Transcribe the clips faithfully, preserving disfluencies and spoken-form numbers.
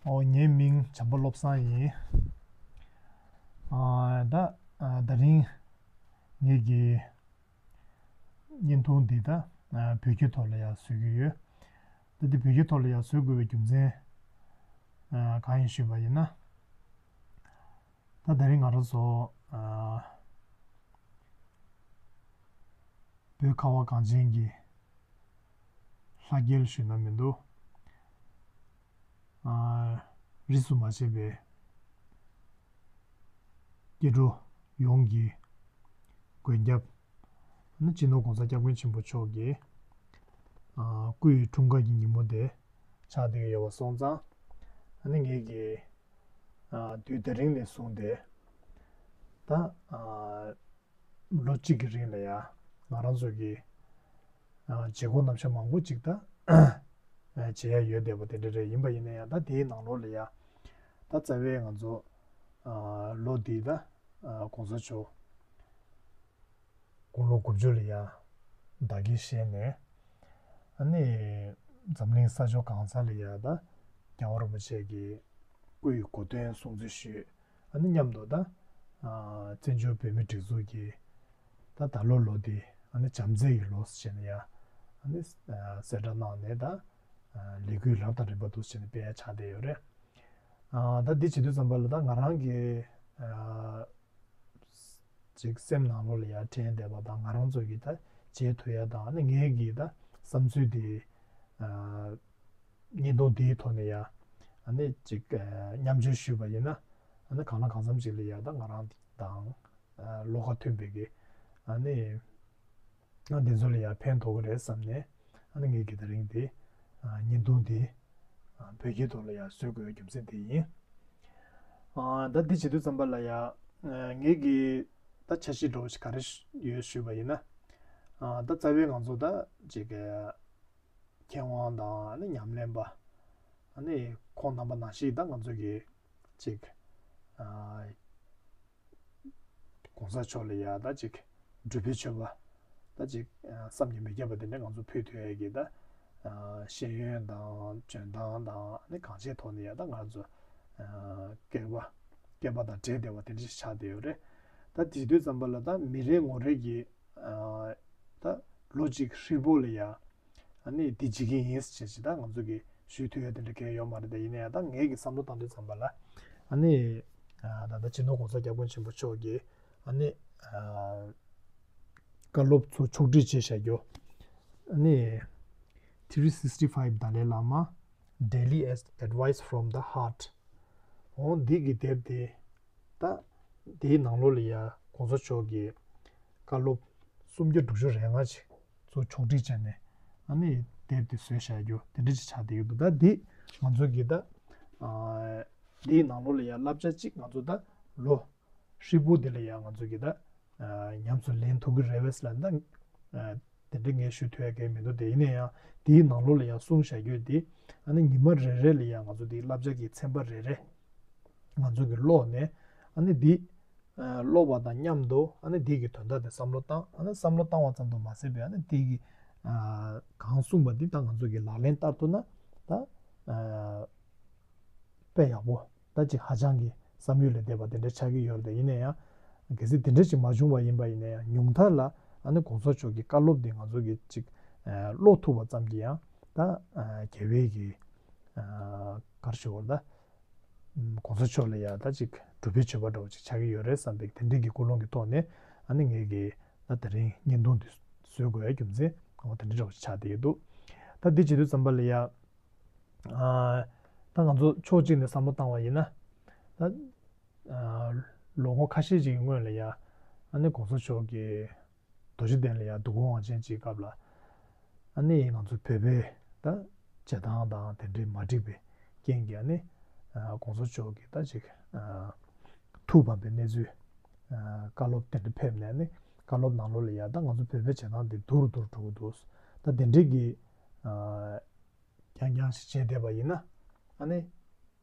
ཨོ། ངའི་མིང་བྱམས་པ་བློ་བཟང་ཡིན། ཨ། ད་ཨ་ད་རིང་ངེད་ཀྱི་བརྙན་ཐུང་འདི་ད་ཨ་བོད་སྐད་ཐོག་ལ་ཡང་བཟོ་གི་ཡོད། ད་འདི་བོད་སྐད་ཐོག་ལ་ཡང་བཟོ་དགོས་པའི་རྒྱུ་མཚན་ཨ་གང་ཡིན་ཞུས་པ་ཡིན་ན། ད་ད་རིང་ང་རང་ཚོ་ཨ་བོད་ཁ་བ་གངས་ཅན་གྱི་ལྷ་རྒྱལ་ཞུས་ན་མི་འདུག་ཨ། རིས་སུ་མ་ཆད་པའི་སྐྱེ་འགྲོ་ཡོངས་ཀྱི་མགོན་སྐྱབས། ཨ་ནི་སྤྱི་ནོར་༸གོང་ས་༸སྐྱབས་མགོན་ཆེན་པོ་མཆོག་གི་ཨ་སྐུའི་འཁྲུངས་སྐར་གྱི་ཉིན་མོ་དེ་ཆགས་བསྡད་ཡོད་པ་སོང་ཙང་། ཨ་ནི་ངེད་ཀྱིས་ཨ་དུས་དེ་རིང་ནས་བཟུང་སྟེ་ད་ཨ་ལོ་གཅིག་གི་རིང་ལ་ཡ་ང་རང་ཚོ་གི་ཨ་བྱེད་སྒོ་རྣམ་གཞག་མང་པོ་ཅིག་ད་ཨ་བྱེད་ཡ་ཡོད་བསྡད་པ་དེ་འདྲ་རེད། ཡིན་པ་ཡིན་ན་ཡང་ད་དེའི་ནང་ལོགས་ལ་ཡ་ད་རྩ་བའི་ང་ཚོ་ཨ་ལོ་འདི་ད་ཨ་༸གོང་ས་མཆོག་དགུང་ལོ་དགུ་བཅུ་ལ་ཡ་བདག་གིར་བཞེས་ནས། ཨ་ནི་འཛམ་གླིང་ས་ཕྱོགས་གང་ས་ལ་ཡ་ད་རྒྱལ་བ་རིན་པོ་ཆེ་གི་སྐུའི་གོ་སྟོན་སྲུང་བརྩི་ཞུས། ཨ་ནི་མཉམ་དུ་ད་ཨ་བཙན་བྱོལ་བོད་མིའི་སྒྲིག་འཛུགས་ཀྱི་ད་ད་ལོ་ལོ་འདི་ཨ་ནི་བྱམས་བརྩེ་ཡི་ལོ་ཟེར་ནས་ཡ་ཨ་ནི་ཨ་གསལ་བསྒྲགས་གནང་ནས། ད་ཨ་ལས་འགུལ་རབ་དང་རིམ་པ་འདུག་ཟེར་ནས་སྤེལ་ཡ་ཆགས་བསྡད་ཡོད་རེད། ཨ་ད་འདི་བྱེད་དུས་ཙམ་པ་ལ་ད་ང་རང་གི་ཨ་ཅིག་སེམས་ནང་ལོགས་ལ་ཡ་དྲན་བསྡད་པ་དང་། ང་རང་ཚོ་གིས་ད་བྱེད་ཐུབ་ཡ་དང་། ཨ་ནི་ངེད་ཀྱི་ད་བསམ་ཚུལ་འདི་ཨ་བརྙན་ཐུང་འདིའི་ཐོག་ནས་ཡ་ཨ་ནི་ཅིག་ཨ་མཉམ་སྤྱོད་ཞུས་པ་ཡིན་ན། ཨ་ནི་གང་ལ་གང་འཚམ་ཅིག་ལ་ཡ་ད་ང་རང་དང་ཨ་བློ་ཁ་མཐུན་པའི་གི་ཨ་ནི་ཨ་འདི་ཚོ་ལ་ཡ་ཕན་ཐོགས་ཀྱི་རེད་བསམ་ནས། ཨ་ནི་ངེད་ཀྱིས་དེ་རིང་འདི་ཨ་བརྙན་ཐུང་འདི་ཨ་བོད་སྐད་ཐོག་ལ་ཡ་བཟོ་དགོས་པའི་རྒྱུ་མཚན་དེ་ཡིན། ཨ་ད་འདི་བྱེད་དུས་ཙམ་པ་ལ་ཡ་ཨ་ངེད་ཀྱི་ད་འཆར་གཞི་འདྲ་བོ་ཞིག་ག་རེ་ཡོད་ཞུས་པ་ཡིན་ན། ཨ་ད་རྩ་བའི་ང་ཚོ་ད་ཅིག་མཁས་དབང་དང་ཨ་ནི་ཉམས་ལེན་པ། ཨ་ནི་ཁོང་རྣམ་པ་ནང་བཞིན་ད་ང་ཚོ་གི་ཅིག་ཨ་༸གོང་ས་མཆོག་ལ་ཡ་ད་ཅིག་སྒྲུབ་པའི་མཆོད་པ་ད་ཅིག་ཨ་བསམ་གྱིས་མི་ཁྱབ་པ་དེ་འདྲ་ང་ཚོ་ཕུལ་ཐུབ་ཡ་གི་ད་ཨ་ཤེས་ཡོན་དང་འཇོན་ཐང་དང་ཨ་ནི་གང་ཅིའི་ཐོག་ནས་ཡ་ད་ང་ཚོ་ཨ་སྐལ་པ་སྐལ་པ་དང་འབྲེལ་བསྡད་པ་དེ་འདྲ་ཞིག་ཆགས་བསྡད་ཡོད་རེད། ད་དེ་དུས་ཙམ་པ་ལ་ད་མི་རེ་ངོ་རེ་གི་ཨ་ད་ལོ་གཅིག་ཧྲིལ་པོ་ལ་ཡ་ཨ་ནི་འདི་བྱེད་ཀྱི་ཡིན་ཟེར་བྱས་ད་ང་ཚོ་གི་ཞུ་ཐུབ་ཡ་དེ་འདྲ་གང་ཡང་ཡོད་མ་རེད། དེ་ཡིན་ན་ཡང་ད་ངེད་ཀྱི་བསམ་བློ་བཏང་དུས་ཙམ་པ་ལ་ཨ་ནི་ཨ་ད་ལྟ་སྤྱི་ནོར་༸གོང་ས་༸སྐྱབས་མགོན་ཆེན་པོ་མཆོག་གིས་ཨ་ནི་ཨ་བཀའ་སློབ་ཚོ་ཕྱོགས་སྒྲིག་བྱས་བཞག་རྒྱུ། ཨ་ནི་three sixty five Dalai Lama Daily Advice from the Heart. འོ་འདི་གི་དེབ་དེ་ད་དེའི་ནང་ལོགས་ལ་ཡ་༸གོང་ས་མཆོག་གི་བཀའ་སློབ་སུམ་བརྒྱ་དྲུག་ཅུ་རེ་ལྔ་ཅིག་ཚུར་ཕྱོགས་སྒྲིག་བྱས་ནས་ཨ་ནི་དེབ་དེ་བཟོས་བཞག་རྒྱུ་དེ་འདྲ་ཅིག་ཆགས་བསྡད་ཀྱི་འདུག་ད་འདི་ང་ཚོ་གི་ད་ཨ་འདིའི་ནང་ལོགས་ལ་ཡ་བསླབ་བྱ་གཅིག་ང་ཚོ་ད་ལོ་ཧྲིལ་པོ་འདི་ལ་ཡ་ང་ཚོ་གི་ད་ཨ་ཉམས་སུ་ལེན་ཐུབ་ཀྱི་རེད་པས་ལབ་ན། ཨ་དེ་འདྲ་ངས་ཞུ་ཐུབ་ཡ་གང་ཡང་མི་འདུག་དེ་ཡིན་ན་ཡང་དེའི་ནང་ལོགས་ལ་ཡ་གསུངས་བཞག་རྒྱུ་དེ་ཨ་ནི་ཉི་མ་རེ་རེ་ལ་ཡ་ང་ཚོ་དེའི་བསླབ་བྱ་གི་ཚན་པ་རེ་རེ་ང་ཚོ་གི་ཀློག་ནས་ཨ་ནི་འདི་ཨ་ཀློག་པ་དང་མཉམ་དུ་ཨ་ནི་འདི་གི་དོན་དག་དེ་བསམ་བློ་བཏང་། ཨ་ནི་བསམ་བློ་བཏང་བ་ཙམ་དུ་མ་ཟད་པའི་ཨ་ནི་འདི་གི་ཨ་གང་གསུངས་པ་འདི་ད་ང་ཚོ་གི་ལག་ལེན་བསྟར་ཐུབ་ན་ད་ཨ་དཔེ་ཡག་པོ་ད་ཅིག་ཧ་ཅང་གི་བསམ་ཡུལ་ལས་འདས་པ་དེ་འདྲ་ཆགས་ཀྱི་ཡོད་རེད། དེ་ཡིན་ན་ཡང་གལ་སྲིད་དེ་འདྲ་ཅིག་མ་བྱུང་བ་ཡིན་པ་ཡིན་ན་ཡང་ཉུང་མཐའ་ལ་ཨ་ནི་༸གོང་ས་མཆོག་གི་བཀའ་སློབ་འདི་ང་ཚོ་གི་ཅིག་ཨ་ཀློག་ཐུབ་པ་ཙམ་གྱིས་ཡང་ད་ཨ་རྒྱལ་བའི་གི་ཨ་ག་རེ་ཞུ་དགོས་རེད། ད་༸གོང་ས་མཆོག་ལ་ཡ་ད་ཅིག་སྒྲུབ་པའི་མཆོད་པ་འདྲ་བོ་ཅིག་ཆགས་ཀྱི་ཡོད་རེད་བསམ་པའི་དེ་འདྲའི་གི་ཀུན་སློང་གི་ཐོག་ནས་ཨ་ནི་ངས་གི་ད་དེ་རིང་བརྙན་ཐུང་འདི་བཟོ་དགོས་ཡ་རྒྱུ་མཚན་འོ་དེ་འདྲ་འདྲ་བོ་ཅིག་ཆགས་བསྡད་ཀྱི་འདུག་ད་འདི་བྱེད་དུས་ཙམ་པ་ལ་ཡ་ཨ་ད་ང་ཚོ་ཕྱོགས་གཅིག་ནས་བསམ་བློ་བཏང་བ་ཡིན་ན། ད་ཨ་ལོ་ངོ་ཁ་ཤས་ཅིག་གི་སྔོན་ལ་ཡ་ཨ་ནི་༸གོང་ས་མཆོག་གི་རྡོ་རྗེ་གདན་ལ་ཡ་འདུ་ཁང་དབང་ཆེན་གཅིག་སྐབས་ལ་ཨ་ནི་ང་ཚོ་བོད་པའི་ད་བྱེད་སྟངས་དང་དེ་འདྲའི་མ་འགྲིག་པའི་རྐྱེན་གྱིས་ཨ་ནི་ཨ་༸གོང་ས་མཆོག་གི་ད་ཅིག་ཨ་ཐུགས་ཕམ་པའི་གནས་ཚུལ། ཨ་བཀའ་སློབ་དེ་འདྲ་ཕེབས་ནས་ཨ་ནི་བཀའ་སློབ་ནང་ལོགས་ལ་ཡ་ད་ང་ཚོ་བོད་པའི་བྱེད་སྟངས་དེ་སྡུག་རུ་སྡུག་རུ་འགྲོ་གི་འདུག་ད་དེ་འདྲའི་གི་ཨ་རྐྱང་རྐྱང་ཞིག་བྱས་བསྡད་པ་ཡིན་ན་ཨ་ནི་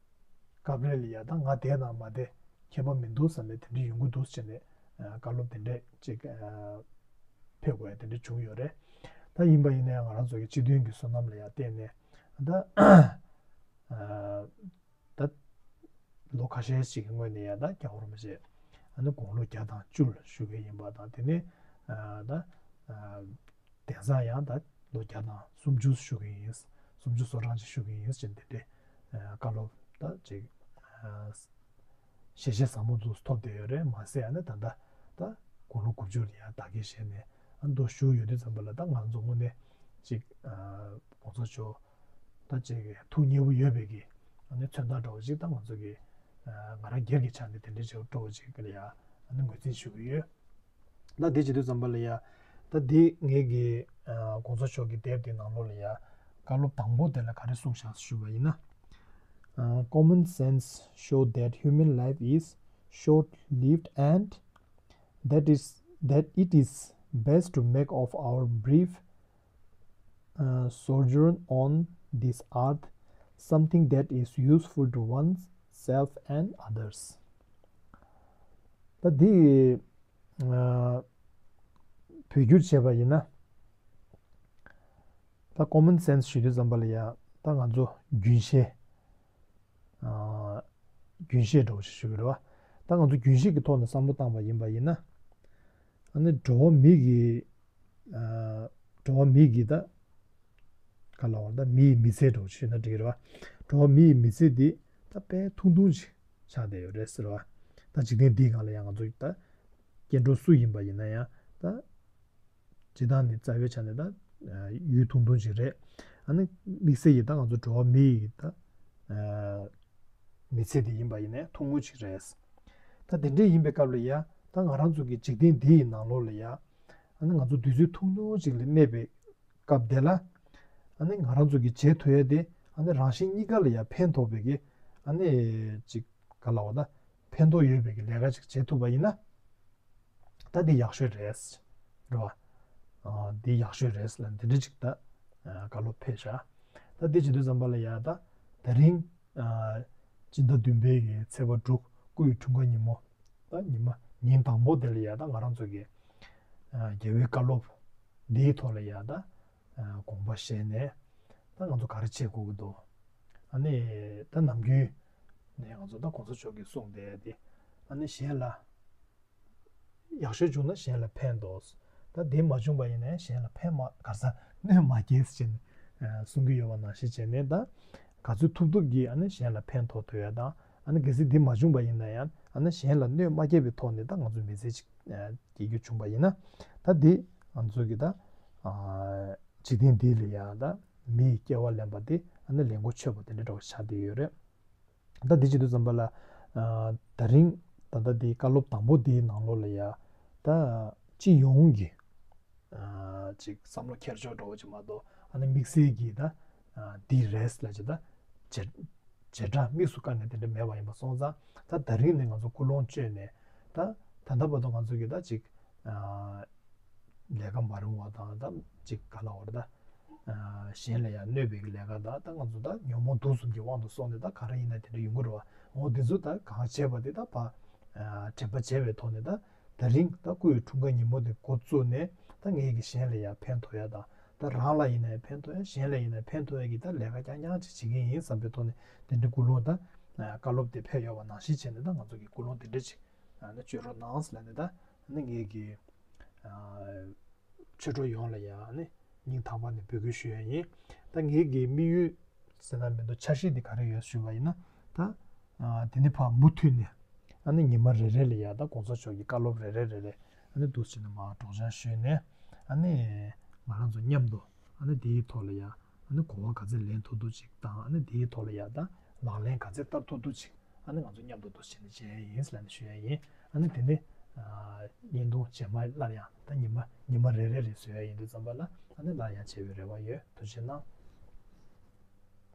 སྐབས་རེ་ལ་ཡ་ད་ང་བསྡད་དང་མ་བསྡད་ཁྱད་པར་མི་འདུག་བསམ་པའི་དེ་འདྲ་ཡོང་གི་འདུག་ཟེར་ནས་ཨ་བཀའ་སློབ་དེ་འདྲས་ཅིག་ཨ་ཕེབས་དགོས་ཡ་དེ་འདྲ་བྱུང་ཡོད་རེད། ད་ཡིན་པ་ཡིན་ན་ཡང་ང་རང་ཚོ་གི་སྤྱི་མཐུན་གྱི་བསོད་ནམས་ལ་ཡ་བརྟེན་ནས་ད་ཨ་ ད་ལོ་ཁ་ཤས་ཤིག་གི་སྔོན་ནས་ཡང་ད་རྒྱལ་བ་རིན་པོ་ཆེ་ཨ་ནི་དགུང་ལོ་བརྒྱ་དང་བཅུ་ལ་བཞུགས་ཡས་ཡིན་པ་དང་། དེ་ནས་ད་དེང་སང་ཡང་ད་ལོ་བརྒྱ་དང་སུམ་ཅུ་བཞུགས་ཀྱི་ཡིན། སུམ་ཅུ་སོ་གྲངས་ཅིག་བཞུགས་ཀྱི་ཡིན་ཟེར་དེ་འདྲའི་བཀའ་སློབ་ད་ཅིག་ཞལ་བཞེས་ཟབ་མོ་འདུག་ཐོབ་བསྡད་ཡོད་རེད། མ་ཟད་ཨ་ནི་ད་ལྟ་ད་དགུང་ལོ་དགུ་བཅུ་ལ་ཡང་བདག་གིར་བཞེས་ནས་ཨ་ནི་འདུག་བཞུགས་ཡོད་དུས་ཙམ་པ་ལ། ད་ང་ཚོ་དངོས་གནས་ཅིག་གོང་ས་མཆོག་ད་ཅིག་ཐུགས་མཉེས་པོ་ཡོད་པའི་གི་ཨ་ནི་མཚོན་རྟགས་འདྲ་བོ་ཅིག་ད་ང་ཚོ་གི་ང་རང་སྒེར་གྱི་ཆ་ནས་དེ་འདྲའི་བྱེད་པ་འདྲ་བོ་ཅིག་ལ་ཡང་ཨ་ནི་ངོས་འཛིན་ཞུ་གི་ཡོད། ད་དེ་བྱེད་དུས་ཙམ་པ་ལ་ཡ། ད་དེ་ངེད་ཀྱི་ཨ་གོང་ས་མཆོག་གི་དེབ་དེ་ནང་ལོགས་ལ་ཡ་བཀའ་སློབ་དང་པོ་དེ་ལ་ག་རེ་གསུངས་བཞག་ཞུས་པ་ཡིན་ན། Uh, common sense show that human life is short-lived and that is that it is best to make of our brief uh, sojourn on this earth something that is useful to oneself and others. ད་དེ་བོད་བསྒྱུར་བྱས་པ་ཡིན་ན། ད་common sense ཞུ་དུས་ཙམ་པ་ལ་ཡ། ད་ང་ཚོ་རྒྱུན་ཤེས། རྒྱུན་ཤེས་འདྲ་བོ་ཞིག་ཞུ་གི་རེད་བ། ད་ང་ཚོ་རྒྱུན་ཤེས་ཀྱི་ཐོག་ནས་བསམ་བློ་བཏང་པ་ཡིན་པ་ཡིན་ན། ཨ་ནི་འགྲོ་བ་མི་གི་འགྲོ་བ་མི་གི་ད་ག་ལ་བར་ད་མི་ཡི་མི་ཚེ་འདྲ་བོ་ཞུས་ན་འགྲིག་གི་རེད་བ། འགྲོ་བ་མི་ཡི་མི་ཚེ་འདི་ད་དཔེ་ཐུང་ཐུང་ཞིག་ཆགས་བསྡད་ཡོད་རེད་ཟེར་བ། ད་འཇིག་རྟེན་འདིའི་སྒང་ལ་ཡང་ང་ཚོ་ད་སྐྱེ་འགྲོ་སུ་ཡིན་པ་ཡིན་ན་ཡང་ད། སྤྱིར་བཏང་ནི་རྩ་བའི་ཆ་ནས་ད་ཡུན་ཐུང་ཐུང་ཅིག་རེད། ཨ་ནི་དམིགས་བསལ་གྱི་ད་ང་ཚོ་འགྲོ་བ་མི་ཡི་ད་མི་ཚེ་དེ་ཡིན་པ་ཡིན་ནའི་ཐུང་ངུ་ཅིག་རེད། ད་དེ་འདྲས་ཡིན་པའི་སྐབས་ལ་ཡ། ད་ང་རང་ཚོ་གི་འཇིག་རྟེན་འདི་ཡི་ནང་ལོགས་ལ་ཡ། ཨ་ནི་ང་ཚོ་དུས་ཚོད་ཐུང་ཐུང་ཅིག་ལ་གནས་པའི་སྐབས་དེ་ལ། ཨ་ནི་ང་རང་ཚོ་གི་བྱེད་ཐུབ་ཡ་དེ་ཨ་ནི་རང་གཞན་གཉིས་ཀ་ལ་ཡ་ཕན་ཐོགས་པའི་གི་ཨ་ནི་ཅིག་ག་ལ་བ་ད་ཕན་ཐོགས་ཡོད་པའི་གི་ལས་ཀ་ཅིག་བྱེད་ཐུབ་པ་ཡིན་ན། ད་འདི་ཡག་ཤོས་རེད། རེད་བ། ཨ་འདི་ཡག་ཤོས་རེད་ལབ་འདི་འདྲ་ཅིག་ད་ཨ་བཀའ་སློབ་ཕེབས་ཤག་ད་འདི་བྱེད་དུས་ཙམ་པ་ལ་ཡ་ད་དེ་རིང་ཨ་སྤྱི་ཟླ་བདུན་པའི་གི་ཚེས་པ་དྲུག་སྐུ་ཡི་འཁྲུངས་སྐར་ཉིན་མོ། ད་ཉི་མ་ཉིན་དང་པོ་དེ་ལ་ཡ་ད་ང་རང་ཚོ་གི་ཨ་རྒྱལ་བའི་བཀའ་སློབ་འདིའི་ཐོག་ལ་ཡ་ད་ཨ་དགོངས་པ་བཞེས་ནས་ད་ང་ཚོ་ག་རེ་བྱེད་དགོས་ཀྱི་འདུག་ཨ་ནི་ད་ནམ་རྒྱུན་ནས་ང་ཚོ་ད་གོང་ས་མཆོག་གིས་གསུངས་བསྡད་དེ། ཨ་ནི་གཞན་ལ། ཡག་ཤོས་བྱུང་ན་གཞན་ལ་ཕན་འདོགས། ད་དེ་མ་བྱུང་པ་ཡིན་ན་གཞན་ལ་ཕན་མ་ག་ས་གནོད་མ་སྐྱེལ་ཟེར་ནས་གསུང་གི་ཡོད་པ་ནང་བཞིན་བྱས་ནས། ད་ག་ཚོད་ཐུབ་ཐུབ་ཀྱིས་ཨ་ནི་གཞན་ལ་ཕན་ཐོགས་ཐུབ་ཡ་དང་། ཨ་ནི་གལ་སྲིད་དེ་མ་བྱུང་པ་ཡིན་ན་ཡང་ཨ་ནི་གཞན་ལ་གནོད་མ་སྐྱེལ་བའི་ཐོག་ནས་ད་ང་ཚོ་མི་ཚེ་གཅིག་སྐྱེལ་རྒྱུ་བྱུང་པ་ཡིན་ན། ད་དེ་ང་ཚོ་གི་ད་འཇིག་རྟེན་འདི་ལ་ཡང་ད་མི་ཡི་སྐྱེ་བ་ལེན་པ་དེ་ཨ་ནི་ལེན་གོ་ཆོད་པ་དེ་འདྲ་འདྲ་བོ་ཆགས་བསྡད་ཡོད་རེད། ད་འདི་བྱེད་དུས་ཙམ་པ་ལ། ཨ་ད་རིང་ད་ལྟ་འདི་བཀའ་སློབ་དང་པོ་འདིའི་ནང་ལོགས་ལ་ཡ། ད་སྤྱི་ཡོངས་ཀྱི་ཨ་ཅིག་བསམ་བློ་འཁྱེར་ཕྱོགས་འདྲ་བོ་ཅིག་མ་གཏོགས། ཨ་ནི་དམིགས་བསལ་གྱི་ད་ཨ་འདི་རེད་ལབ་ཅིག་ད་བྱེ་བྱེ་བྲག་དམིགས་སུ་བཀར་ནས་དེ་འདྲ་མེད་པ་ཡིན་པ་སོང་ཙང་། ད་ད་རིང་ནས་ང་ཚོ་ཀུན་སློང་བཅོས་ནས། ད་ད་ལྟ་བར་དུ་ང་ཚོ་གི་ད་ཅིག་ཨ་ལས་ཀ་མ་རུང་བ་དང་། ད་ཅིག་ག་ལ་བར་ད། ཨ་གཞན་ལ་ཡང་གནོད་པའི་གི་ལས་ཀ་དང་། ད་ང་ཚོ་ད་ཉོན་མོངས་དུག་གསུམ་གྱི་དབང་དུ་སོང་ནས་ད་ག་རེ་ཡིན་ན་དེ་འདྲ་ཡོང་གི་རེད་བ། འོ་དེ་ཚོ་ད་གང་བྱས་པ་དེ་ད་ཕར་ཨ་དྲན་པ་བརྗེད་པའི་ཐོག་ནས། ད་ད་རིང་ད་སྐུ་ཡི་འཁྲུངས་སྐར་ཉིན་མོ་དེ་འགོ་བཙུགས་ནས། ད་ངེད་ཀྱིས་གཞན་ལ་ཡང་ཕན་ཐོགས་ཡ་དང་། ད་རང་ལ་ཡིན་ན་ཡང་ཕན་ཐོགས་ཡ། གཞན་ལ་ཡིན་ན་ཡང་ཕན་ཐོགས་ཡ་གི་ད་ལས་ཀ་རྐྱང་རྐྱང་ཅིག་བྱེད་ཀྱི་ཡིན་བསམ་པའི་ཐོག་ནས་དེ་འདྲའི་ཀུན་སློང་ད་ཨ་བཀའ་སློབ་དེ་ཕེབས་ཡོད་པ་ནང་བཞིན་བྱས་ནས། ད་ང་ཚོ་གི་ཀུན་སློང་དེ་འདྲ་ཅིག་ཨ་ནི་བཅོས་རོགས་གནང་ཟེར་ལབ་ནས། ད་ཨ་ནི་ངེད་ཀྱི་ཨ་ཆོས་གྲོགས་ཡོངས་ལ་ཡང་ཨ་ནི་སྙིང་ཐག་པ་ནས་འབོད་སྐུལ་ཞུ་ཡ་ཡིན། ད་ངེད་ཀྱི་དམིགས་ཡུལ་ཟེར་ན་མི་འདུག་འཆར་གཞི་འདི་ག་རེ་ཡོད་ཞུས་པ་ཡིན་ན། ད་ཨ་དེ་ནས་ཕར་མུ་མཐུད་ནས་ཨ་ནི་ཉི་མ་རེ་རེ་ལ་ཡ་ད་གོང་ས་མཆོག་གི་བཀའ་སློབ་རེ་རེ་རེ་རེ་ཨ་ནི་འདུག་སེ་བྱས་ནས་མར་སྒྲོག་སྦྱང་ཞུས་ནས། ཨ་ནི་ང་རང་ཚོ་མཉམ་དུ་ཨ་ནི་དེའི་ཐོག་ལ་ཡ་ཨ་ནི་གོ་བ་ག་ཚད་ལེན་ཐུབ་ཐུབ་ཅིག་དང་། ཨ་ནི་དེའི་ཐོག་ལ་ཡ་ད་ལག་ལེན་ག་ཚད་བསྟར་ཐུབ་ཐུབ་ཅིག་ཨ་ནི་ང་ཚོ་མཉམ་དུ་འདུག་སེ་བྱས་ནས་བྱེད་ཡ་ཡིན་ཟེར་ལབ་ནས་ཞུ་ཡ་ཡིན། ཨ་ནི་དེ་ནས་ཨ་བརྙན་ཐུང་རྗེས་མ་སླར་ཡང་ད་ཉི་མ་ཉི་མ་རེ་རེ་རེ་བཟོ་ཡ་ཡིན་དུས་ཙམ་པ་ལ། ཨ་ནི་སླར་ཡང་མཇལ་བའི་རེ་བ་ཡོད། ཐུགས་རྗེ་གནང་།